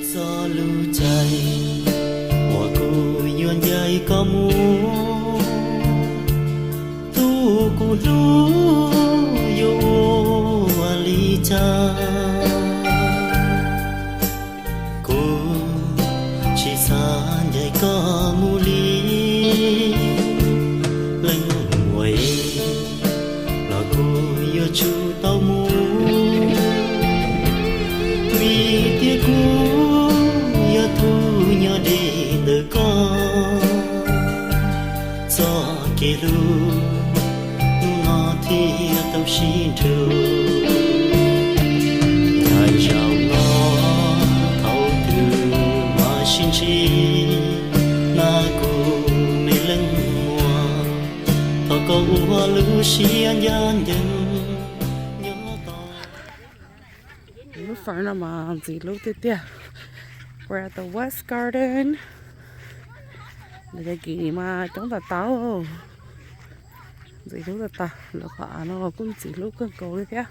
Txog lub caij uas kuv yuav ncaim koj mus, tus kuv hlub yuav ua li cas? Kuv tsis xav ncaim koj mus li. Leej muam, los kuv yuav tsum tau mus, vim tias kuv yog tus nyob deb ntawm koj. Txoj kev hlub hnub no thiaj tau sib nrug. Nyob zaum no thaum twg mam sib ntsib, na kuv me leej muam, thov koj ua lub siab ncaj ncees nyob tos. Lub fawm no mas ntxim hlub tiag tiag. We're at the West Garden. Lawv cov kis mas coob tas tas, ntxim hlub tas tas. Lawv qhov av no los kuj ntxim hlub kawg nkaus li thiab.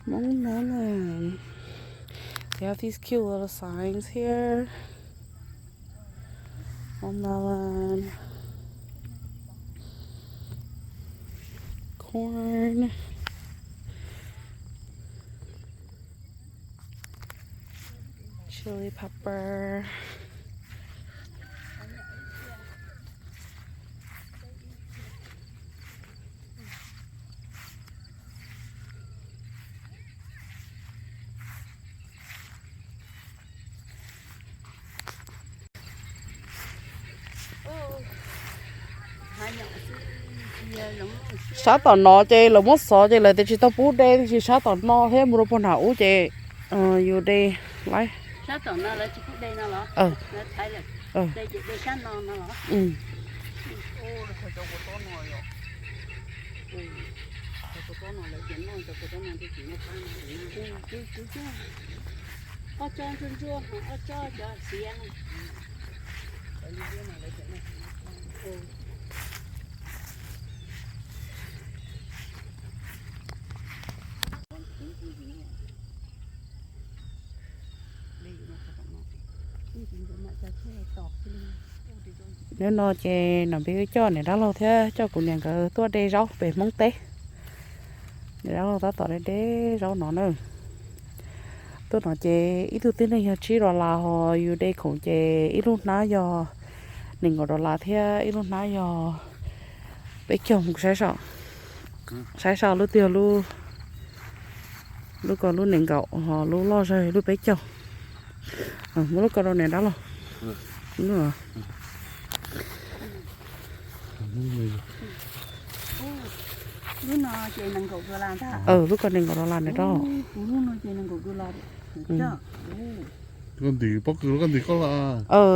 Hmoob Melon. They have these cute little signs here. Hmoob Melon. Corn. Chili pepper. Sab tom no ces lawv muab xov ces lawv tias tsis tau pub de, tab sis sab tom no thiab mus rau puag nram ub ces yus de laib. Hnub no ces nom pib wb coj niam dab laug thiab coj kuv niam nkawd tuaj de zaub pem Hmoob teb. Niam dab laug tab tom de de zaub no na. Tuaj no ces ib tug tib neeg yog tsib dollar, ho yus de khoom ces ib lub hnab yog nees nkaum dollar thiab ib lub hnab yog peb caug. Mus saib saib lub twg yog lub, lub ko lub nees nkaum, ho lub loj zog lub peb caug. Muab lub ko rau niam dab laug. Lub ko nees nkaum dollar niam dab laug.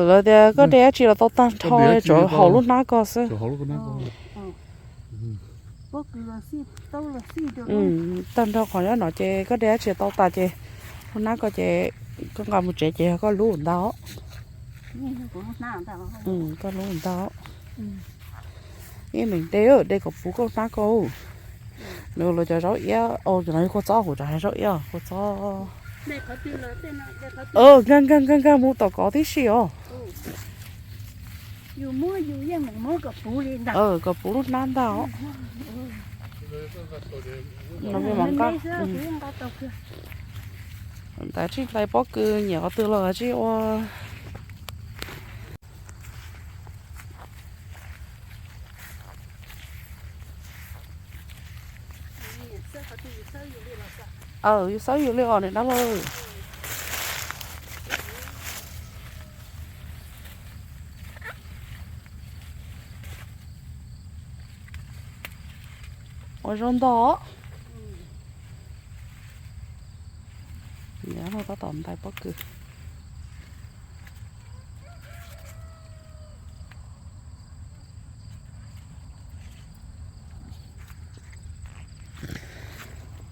Lawv tias koj de dab tsi los tau tag nrho, tsuav haum lub hnab ko xwb. Tag nrho qhov nyob no ces koj de dab tsi los tau tas ces lub hnab ko ces koj nqa mus tsev ces yog koj lub ntag. Koj lub ntag. Ib meem de, de kom puv koj hnab ko. Nws los cov zaub iab, cov no yog kua txob, kuv tseem hais zaub iab, kua txob. Nkag nkag nkag nkag mus tom kov tib si os. Kom puv lub hnab ntag os. Ntawd tsis ntais pob kws nyiam qhov twg los tsis ua. Aw, yus xawb yus li os niam dab laug. Ua zoo ntog. Yog no tab tom ntais pob kws.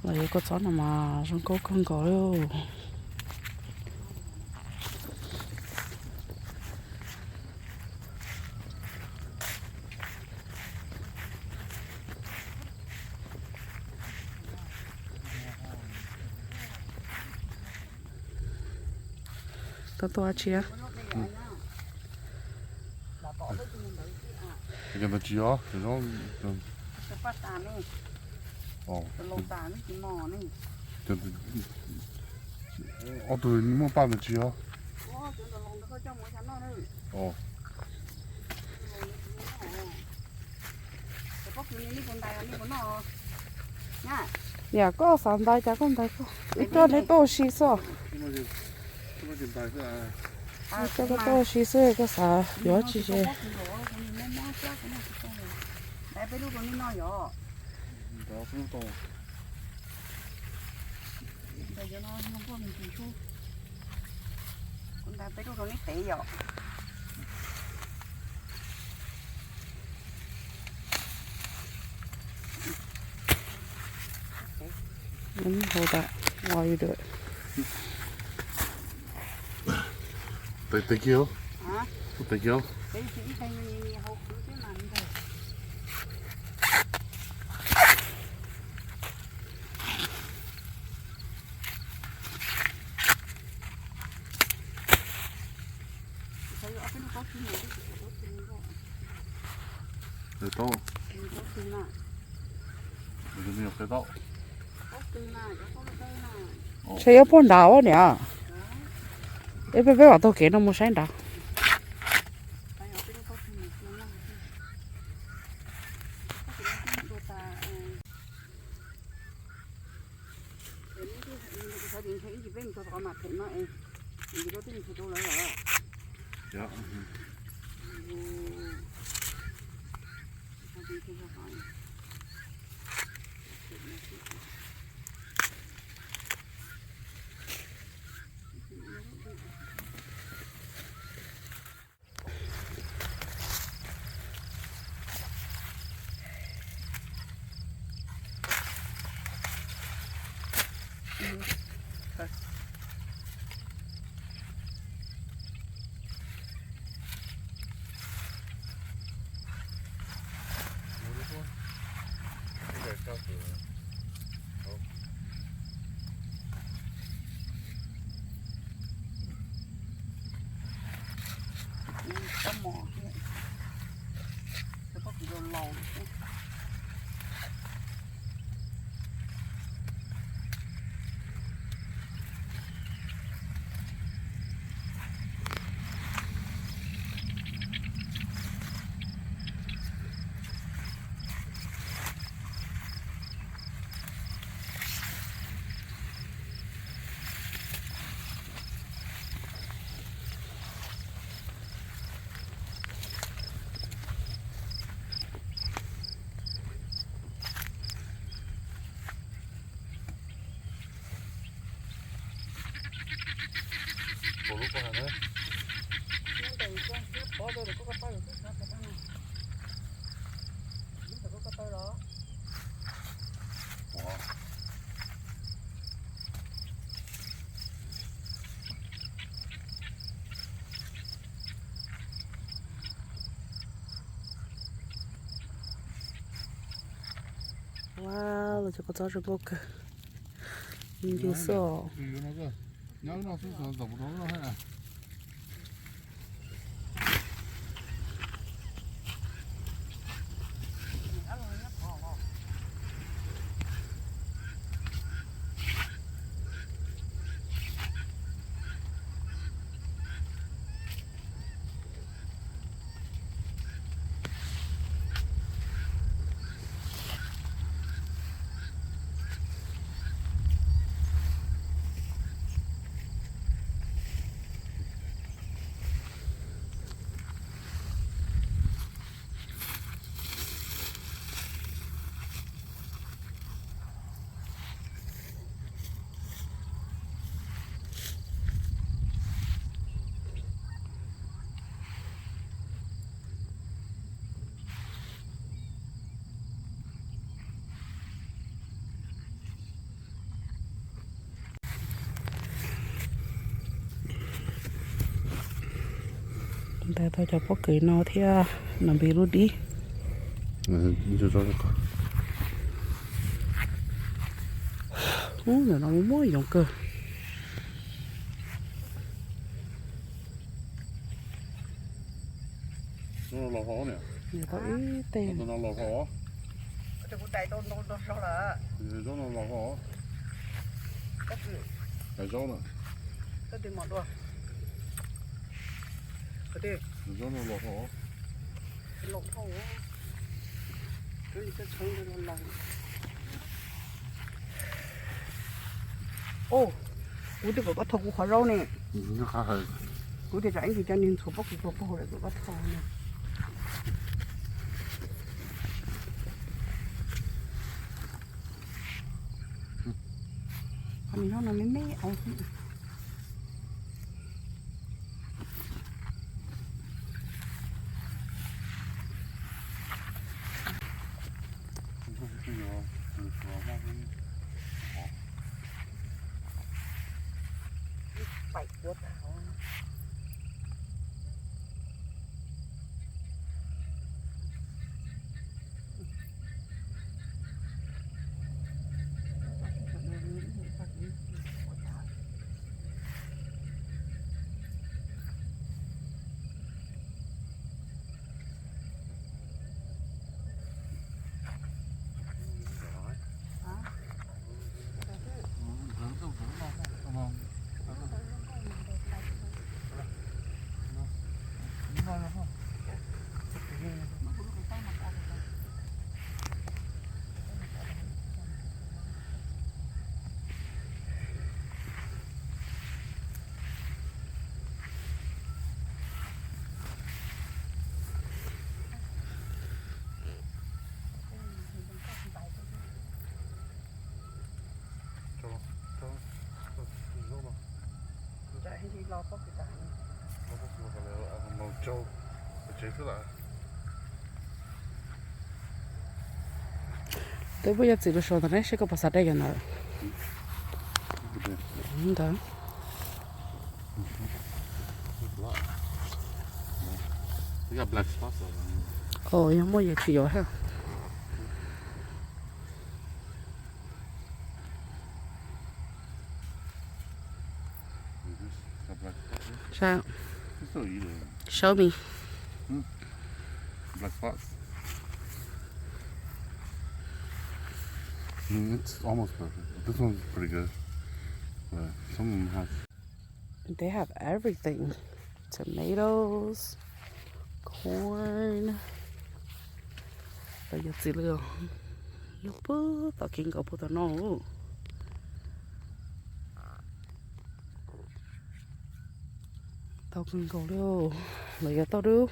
Los yuav kua txob no mas zoo nkauj kawg nkaus li. Tau tua tsi? Cov ntawd tsis yog, ob tug muaj paj ntawd tsis yog. Yam koj xav ntais cas koj ntais koj, wb coj neb tuaj ua si xwb. Wb coj koj tuaj ua si xwb, koj xav yuav tsi ces. Hold that while you do it. Thank you. Thank you. Tau. Ntshe yuav puag nrad ua niam. Ib pliag peb mam taug kev no mus saib nrad. Wow, los cov kua txob zoo nkauj kawg. Ncu xwb os. Ntawd tau cov pob kws no thiab no npis lub dib. Ub, ntawm no muaj muaj yoov kawg. Tau ib teg. Kuv twb kom koj thau kuv qhov zaub ne. Kuv tias tsam ib ntsis cov niag ntxhuav pob kws puag puag lawm kom koj thau ne. Qhov niag zaub no me me au xwb. Twb pub yog txiv lus suav ntawd ne, seb koj puas xav dai cov ntawd. Ntawd. Ov, yog muaj yus tsis yuav thiab. Show me. Black spots. Mm, it's almost perfect. This one's pretty good. But some of them have They have everything. Tomatoes, corn. Los yog txiv lws, yog puag tom kev nkaus puag tom no. Tau kawg nkaus li, los yog tauj dub.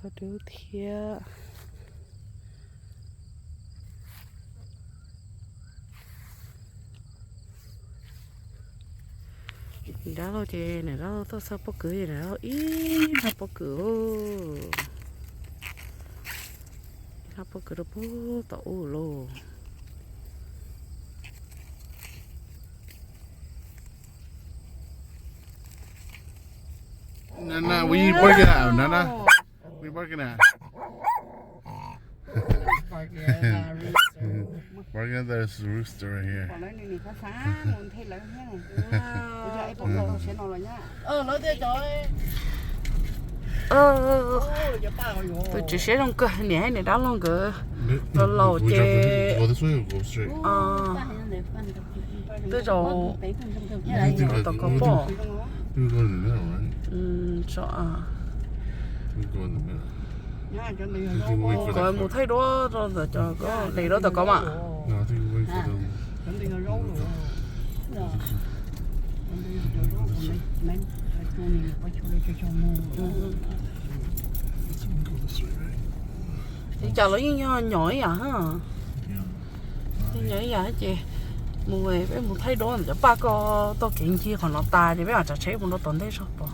Tauj dub thiab. Niam dab laug ces niam dab laug tuaj xauj pob kws ces niam dab laug ib nrab pob kws, ib nrab pob kws rau puag tom ub lauj. Nana, we barking at, Nana. We barking at. Barking at this rooster right here. Tus tswv siab zoo kawg, niam thiab niam dab laug nkawd los laus ces twb zaum tom ko pom. Koj mus thaij duab rau ntawm cov ko, hle duab tom ko mas. Li cas los yeej yog nyom ib yam, nyom ib yam ces mus, peb mus thaij duab ntawm cov paj ko, tau kev ncig qhov no tas ces peb mam tsav tsheb mus rau tom ntej zog tod.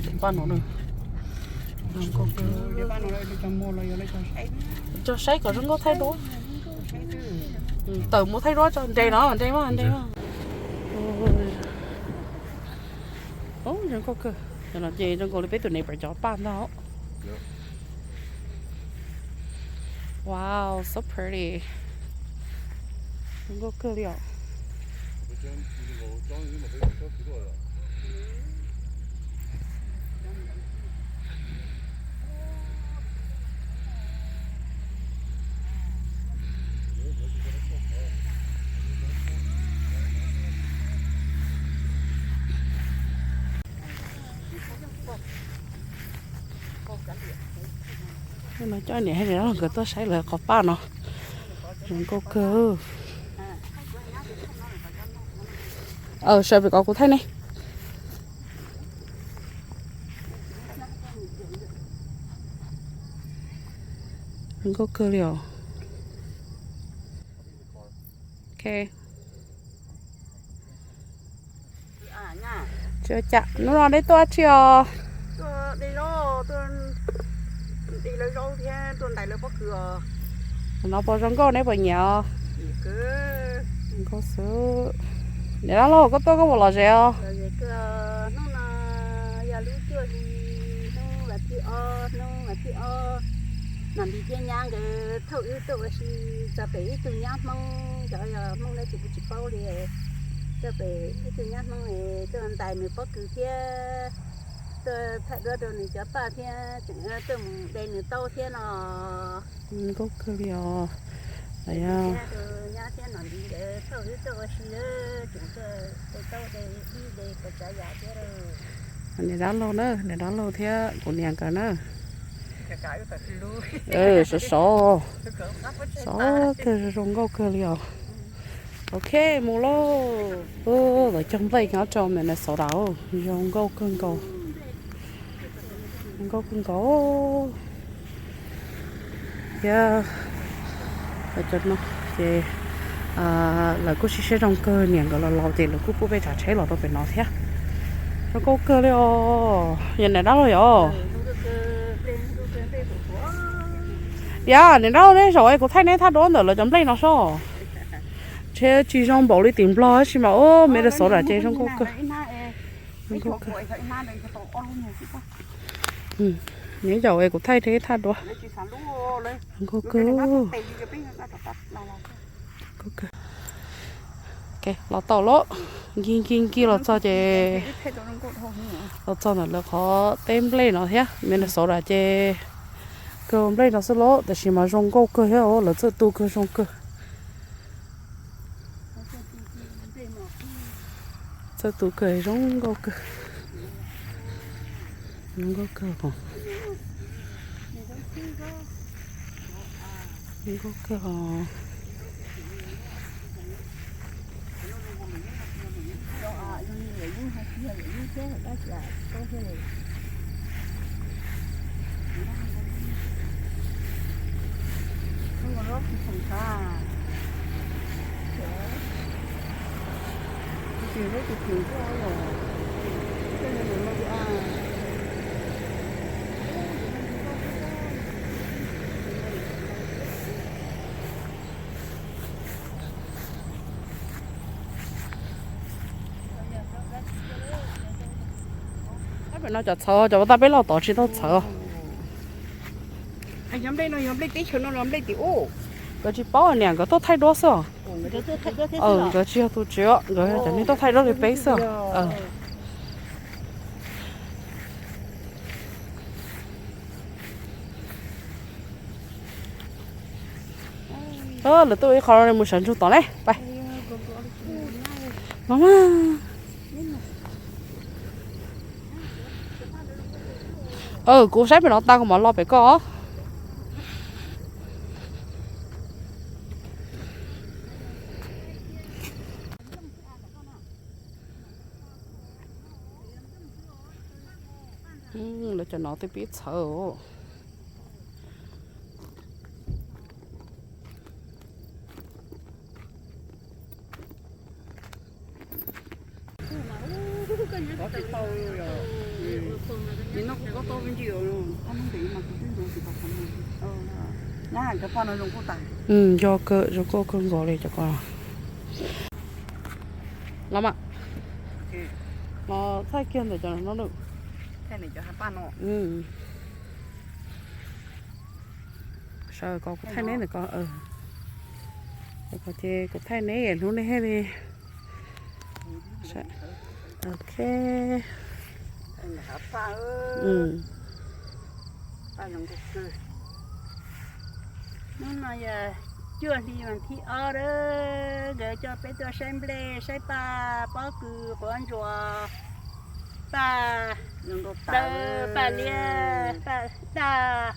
Cov paj no, cog saib kom zoo nkauj thaij duab. Tawm mus thaij duab tso, nres no, nres mas, nres mas. Zoo nkauj kawg. Cov no ces zoo nkaus li peb tus neighbor cov paj ntag. Wow, so pretty. Zoo nkauj kawg li os. No coj niam thiab niam nkawd tuaj saib lawv qhov paj no. Zoo nkauj kawg. Sawv pem ko kuv thaij ne. Zoo nkauj kawg li os. Tsis ua cas, hnub no neb tuaj dab tsi os? No puas zoo nkauj, neb puas nyiam os? Nkauj xwb. Niam dab laug, koj tuaj koj puas lom zem os? Hnub no yog lub cuaj hli, hnub vas thib ob, hnub vas thib ob, Nom Npis thiab nyab nkawd thauj wb tuaj ua si txog pem ib tug nyab Hmoob, cov yog Hmoob dab tsi kuv tsis paub li. Tuaj pem ib tug nyab Hmoob es tuaj ntais nws pob kws thiab tuaj thaij duab rau nws cov paj thiab tseem tuaj mus de nws taub thiab no. Nkauj kawg li os. Nyab thiab Nom Npis nkawd thauj wb tuaj ua si, tseem tuaj de taub de dib de kuv tsav yam thiab. Niam dab laug na, niam dab laug thiab kuv niam nkawd na. Sov sov, sov kawg, zoo nkauj kawg li os. Ok, mus lauj. Lawv cog nplej nyob rau Minnesota, zoo nkauj kawg nkaus. Zoo nkauj kawg nkaus. Thiab cov no ces lawv kuj siab siab zoo kawg, niam nkawd los laus ces lawv kuj pub peb tsav tsheb los rau pem no thiab. Zoo nkauj kawg li os. Yog niam dab laug yom? Yog niam dab laug, neb zaum es kuv thaij neb thaj duab ntawm lawv cov nplej no sob. Tsheb tsis zoo npaum li tim Nplog tab sis mas ub, Minnesota ces zoo nkauj kawg. Neb zaum es kuv thaij neb thaj duab. Nkauj kawg. Los tau lauj. Nkig nkig nkig los txog ces, los txog ntawm lawv qhov teb nplej no thiab, Minnesota ces kawg nplej no xwb lauj, tab sis mas zoo nkauj kawg thiab, lawv txawj tu kawg zoo kawg. Txawj tu kawg, zoo nkauj kawg. Zoo nkauj kawg os. Zoo nkauj kawg os. Pem no cov txhawv, cov uas tau peb los tod tsis tau txhawv. Nkawd tsis paub niam, nkawd tuaj thaij duab xwb os. Nkawd tsis yog tus tswv, nkawd yog cov neeg tuaj thaij duab li peb xwb os. Lawv tuaj ib qho mus sawv ntsug tom ne, pais. No mas. Kuv saib pem no tag kuv mam los pem koj. Lawv cov no twb pib txhawv. Cov paj no zoo nkauj tas. Yog kawg, zoo nkauj kawg nkaus li cov ko. Los mas, los thaij kiag ntawm cov no. Sawv ko kuv thaij neb ntawm ko. Ko ces kuv thaij neb hnub nej thiaj li. Ok. Hnub no yog cuaj hli vas thib ob a, nkawd coj peb tuaj saib nplej, saib paj, pob kws, quav ntsuas, paj, paj liab, paj daj,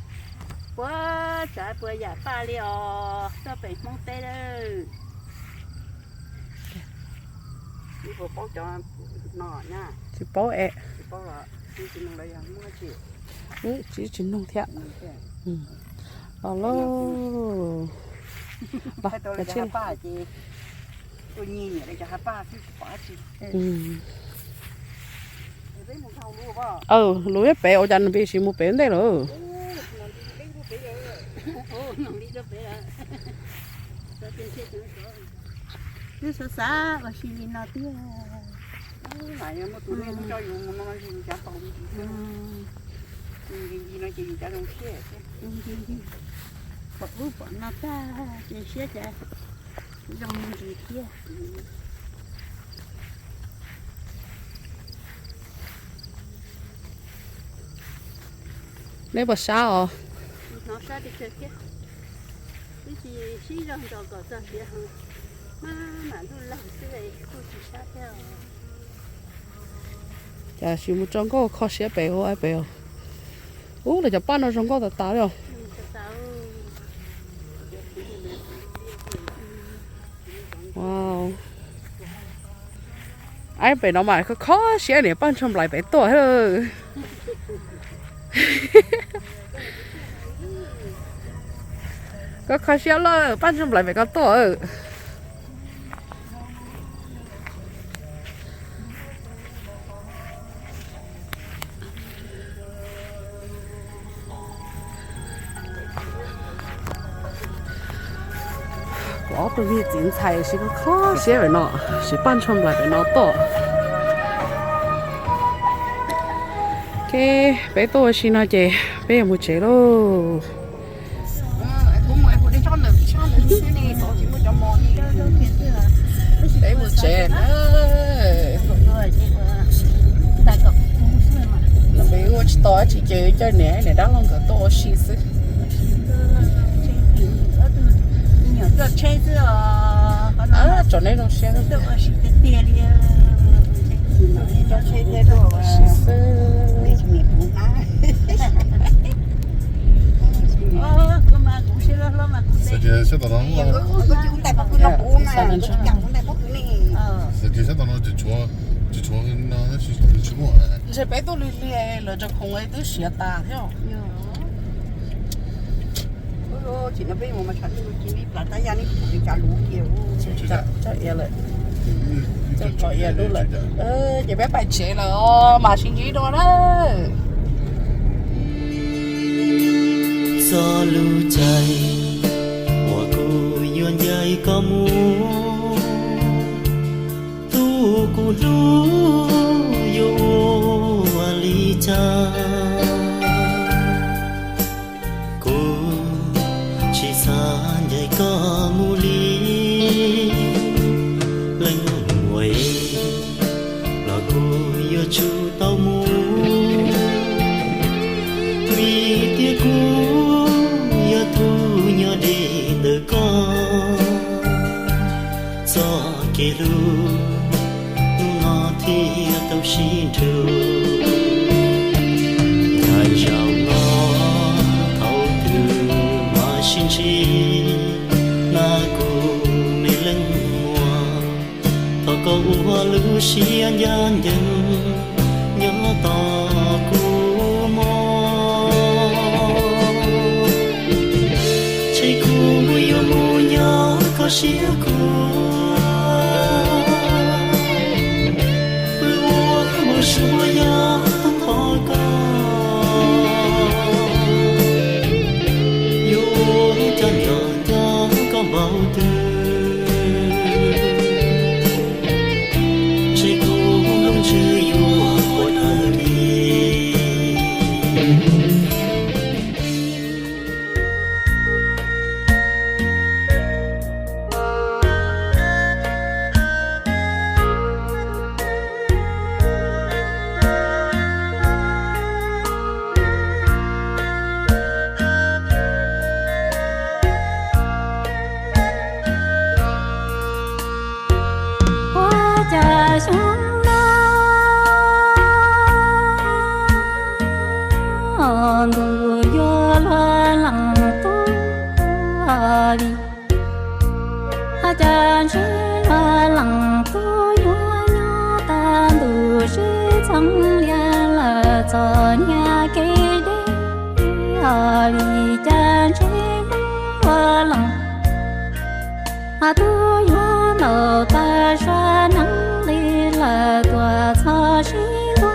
puas tsav puas yam paj li os, tuaj pem Hmoob teb lawm. Tsis paub es, tsis tsis nug thiab. Los lauj. Lus pem ua cas nws pib siv mus pem ntej lawm. Twb xav xav ua si li no tiag. Pom ub pom no tag ces siab cas zoo me ntsis thiab. Neb puas sab os? Hnov sab tiag tiag thiab. Twb tsis sib zog nto kom txog tiav heev, maj mam ntuj laug xwb kuj tsis sab thiab os. Cas sim mus tso nkauj kho siab pem ua pem os. Ub, lawv cov paj no zoo nkauj tas tas li os. Aib, pem no mas kho kho siab niam paj ntshua nplais pem tuaj. Koj kho siab lawm, paj ntshua nplais pem ko tuaj. Kuv ob tug me txiv ntxhais siv kho siab pem no, siv paj ntshua nplais pem no tuaj. Ok, peb tuaj ua si no ces peb yuav mus tsev lauj. Peb mus tsev na. Los peb ua tsis tau dab tsi ces coj niam niam dab laug nkawd tuaj ua si xwb. Tsom nej zoo siab. Ua si xwb. Ntshe peb tuaj lig lig lawv cov khoom twb siav tas thiab. Ces peb pais tsev lawm os, mam sib ntsib dua na. Txoj lub caij uas kuv yuav ncaim koj mus, tus kuv hlub yuav ua li cas. Kuv tsis xav ncaim koj mus li, leej muam, los kuv yuav tsum tau mus, vim tias kuv yog tus nyob deb ntawm koj. Txoj kev hlub hnub no thiaj tau sib nrug. Nyob zaum no thaum twg mam sib ntsib na kuv me leej muam. Thov koj ua lub siab ncaj ncees nyob tos kuv mog. Ntshe kuv yuav mus nyob koj siab khuav, pw ua mus sua yog tos koj, yuav ua Cas ntsib luag lees tub yuav nyob tag ntuj sib txheeb lias lawm txom nyem kev deb, li cas ntsib luag lees tub yuav ntaus tag sab neeb li lawm tuam txhoj sib